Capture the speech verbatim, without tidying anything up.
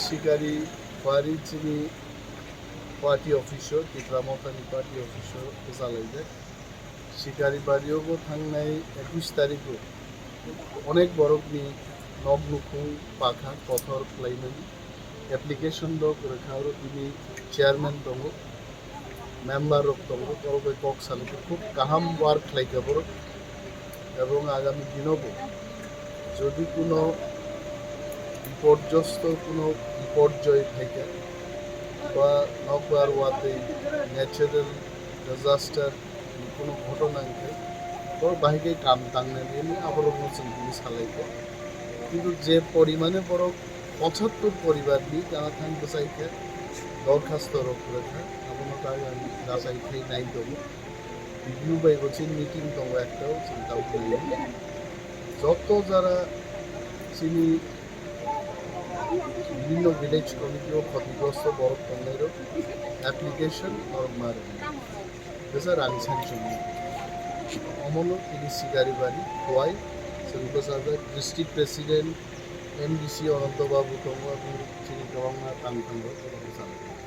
Sikari bari chini party office o, Tipra Mothani party office o bwchalaijak. Sikari bari o bo thangnai ekush tarikh o onek borok ni nok nukhung pakha kothor khlaimani application rok rwkha, oro bini chairman tongo, member rok tongo, borok bai kok salai khe khub kaham work khlai kha borok. Ebong agami dino bo jodi kuno bipodjosto kuno biporjoy phaikha ba nokbar watwi natural disaster kuno ghotona wngkhe borok bahai khe kam tangnai rwmani aborokno chwng tini salaikha. Kintu je porimane borok pochattor poribarni gana thang bwchaikha, dorkhasto rok rwkha, abono ta ang rajai khai nai tongo. B D O bai bo chini meeting tongo ekta, chini tamo nai. Joto jara chini bibhinno village committee o khotigrosto borok tongnai rok application norok ma rwkha. Bwsa rang sanchung. Omono tini Sikari bari kuai chwng bwsajak district president M D C Ananto Babu tongo, chini kwbangma tang tango, borok bwsajak.